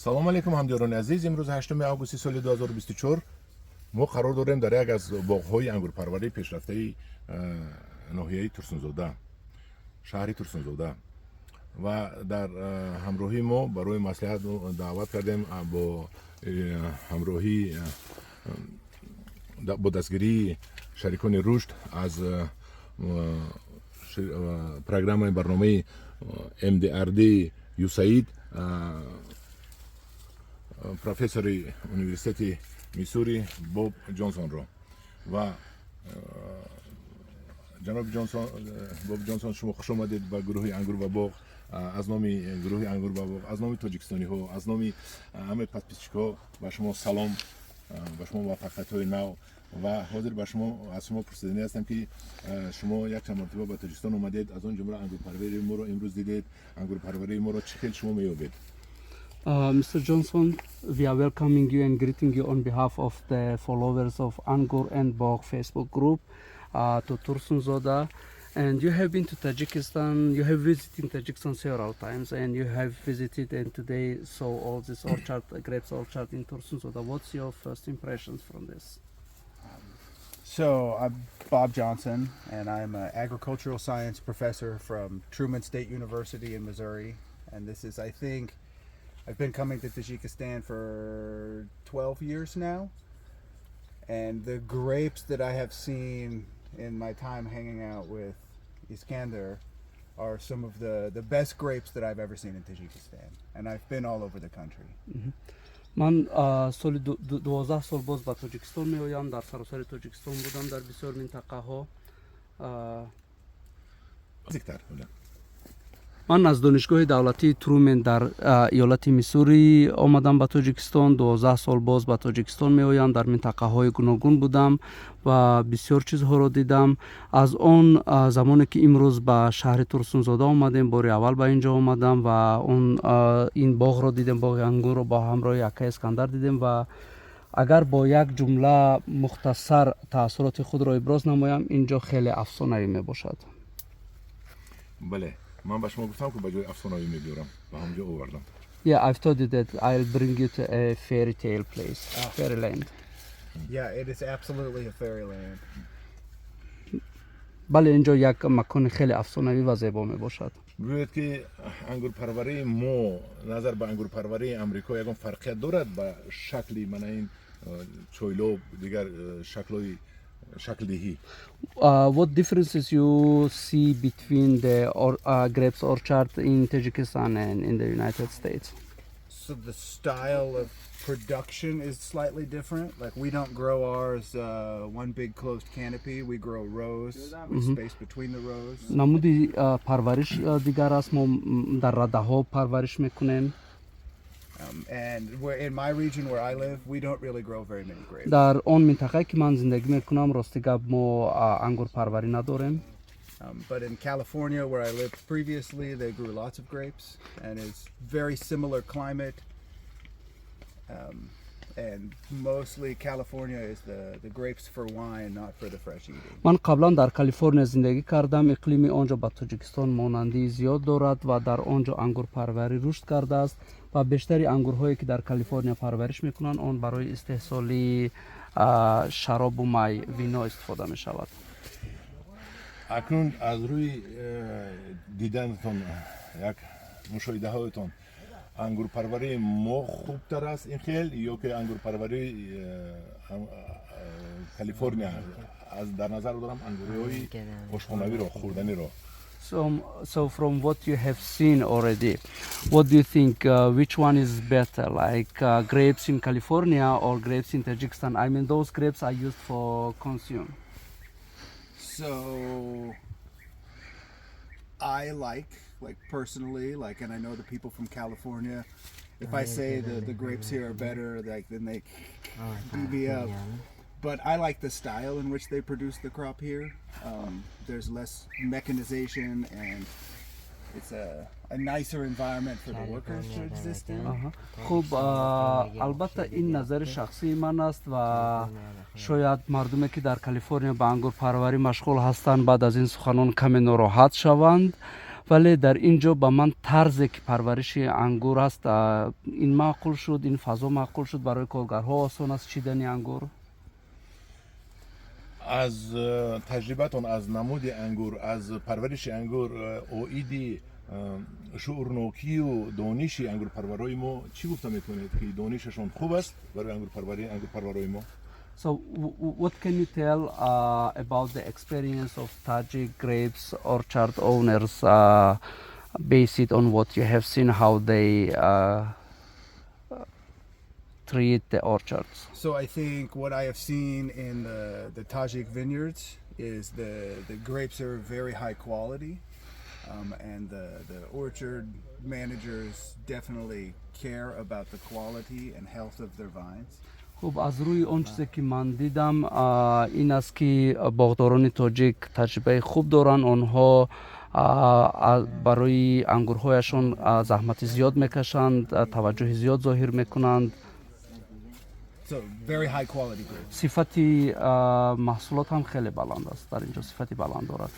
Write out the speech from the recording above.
Салом алейкум, ҳамдиёрони азиз. Имрӯз 8 августи соли 2024 мо қарор дорем дар як аз боғҳои ангурпарварии пешрафтаи ноҳияи Турсунзода, шаҳри Турсунзода, ва дар ҳамроҳии мо барои маслиҳат даъват кардем бо ҳамроҳии бо дастгирии шарикони рушд аз программаи барномаи MDRD USAID, профессори университети Миссури Боб Ҷонсонро. Ва ҷаноби Ҷонсон, Боб Ҷонсон, шумо хуш омадед ба гурӯҳи Ангур ва боғ. Аз номи гурӯҳи Ангур ва боғ, аз номи тоҷикистониҳо, аз номи ҳамаи подписчикҳо ба шумо салом, ба шумо муваффақиятҳои нав. Ва ҳозир ба шумо аз шумо пурсиданӣ ҳастам, ки шумо якчанд маротиба ба Тоҷикистон омадед, аз он ҷумла ангурпарварии моро имрӯз дидед. Ангурпарварии моро чӣ хел шумо меёбед? Mr. Johnson, we are welcoming you and greeting you on behalf of the followers of Angur and Bog Facebook group to Tursunzoda. And you have been to Tajikistan, you have visited Tajikistan several times, and you have visited and today saw all this orchard, grapes orchard in Tursunzoda. What's your first impressions from this? So I'm Bob Johnson, and I'm an agricultural science professor from Truman State University in Missouri. And this is, I think, I've been coming to Tajikistan for 12 years now. And the grapes that I have seen in my time hanging out with Iskander are some of the best grapes that I've ever seen in Tajikistan. And I've been all over the country. Ман соли 12 сол боз ба Тоҷикистон меоям, дар саросари Тоҷикистон будам, дар бисёр минтақаҳо. Наздиктар. Ман аз Донишгоҳи давлатии Трумен дар иёлати Миссури омадам ба Тоҷикистон. 12 сол боз ба Тоҷикистон меоям, дар минтақаҳои гуногун будам ва бисёр чизҳоро дидам. Аз он замоне ки имрӯз ба шаҳри Турсунзода омадем, бори аввал ба ин ҷо омадам ва он ин боғро дидем, боғи ангурро бо ҳамроҳи акаи Искандар дидем. Ва агар бо як ҷумла мухтасар таассуроти худро иброз намоям, ин ҷо хеле афсонавӣ мебошад. Бале, ман ба шумо гуфтам, ки ба ҷои афсонавӣ мебиёрам, ба ҳамҷо овардам. Yeah, I've told you that I'll bring you to a fairy tale place, fairyland. Yeah, it is absolutely a fairyland. Бале, ин ҷо як макони хеле афсонавӣ ва зебо мебошад. Гӯед, ки ангурпарварии мо назар ба ангурпарварии Амрико ягон фарқият дорад, ба шакли мана ин чойлоб, дигар шаклҳои шаклдиҳӣ? What differences you see between the grapes orchard in Tajikistan and in the United States? So the style of production is slightly different. Like, we don't grow ours one big closed canopy. We grow rows with space between the rows. Намуди парвариш дигар аст, мо дар радаҳо парвариш мекунем. And where in my region where I live, we don't really grow very many grapes. Дар он минтақае ки ман зиндагӣ мекунам, рости гап, мо ангурпарварӣ надорем. But in California, where I lived previously, they grew lots of grapes, and it's very similar climate. And mostly California is the grapes for wine, not for the fresh eating. Ман қаблан дар Калифорния зиндагӣ кардам, иқлими он ҷо ба Тоҷикистон монандии зиёд дорад ва дар он ҷо ангурпарварӣ рушд кардааст ва бештари ангурҳое ки дар Калифорния парвариш мекунанд, он барои истеҳсоли шаробу май, вино истифода мешавад. Акнун аз рӯи диданатон, як мушоҳидаҳоятон, ангурпарварии мо хубтар аст ин хел ё ки ангурпарварии Калифорния? Аз дар назар дорам ангурҳои ошхонавиро, хӯрданиро. So from what you have seen already, what do you think? Which one is better, like grapes in California or grapes in Tajikistan? I mean, those grapes are used for consume. So I like personally, like, and I know the people from California. If I say the grapes here are better, like, then they beat me up. But I like the style in which they produce the crop here. There's less mechanization and it's a nicer environment for the workers to exist in. Аҳа. Хуб, албатта, ин назари шахсии ман аст ва шояд мардуме ки дар Калифорния ба ангурпарварӣ машғул ҳастанд, баъд аз ин суханон каме нороҳат шаванд. Вале дар ин ҷо ба ман тарзе ки парвариши ангур аст, ин маъқул шуд, ин фазо маъқул шуд, барои коргарҳо осон аст чидани ангур. Аз таҷрибатон, аз намуди ангур, аз парвариши ангур, оиди шуурнокию дониши ангурпарварои мо чӣ гуфта метавонед, ки донишашон хуб аст барои ангурпарварӣ, ангурпарварои мо? So, what can you tell about the experience of Tajik grapes orchard owners, based on what you have seen, how they treat the orchards? So I think what I have seen in the Tajik vineyards is the grapes are very high quality, and the orchard managers definitely care about the quality and health of their vines. Хуб, аз рӯи он чизе ки ман дидам, ин аст, ки боғдорони тоҷик таҷрибаи хуб доранд. Онҳо барои ангурҳояшон заҳмати зиёд мекашанд, таваҷҷӯҳи зиёд зоҳир мекунанд. So very high quality grapes. Сифати маҳсулот ҳам хеле баланд аст, дар ин ҷо сифати баланд дорад.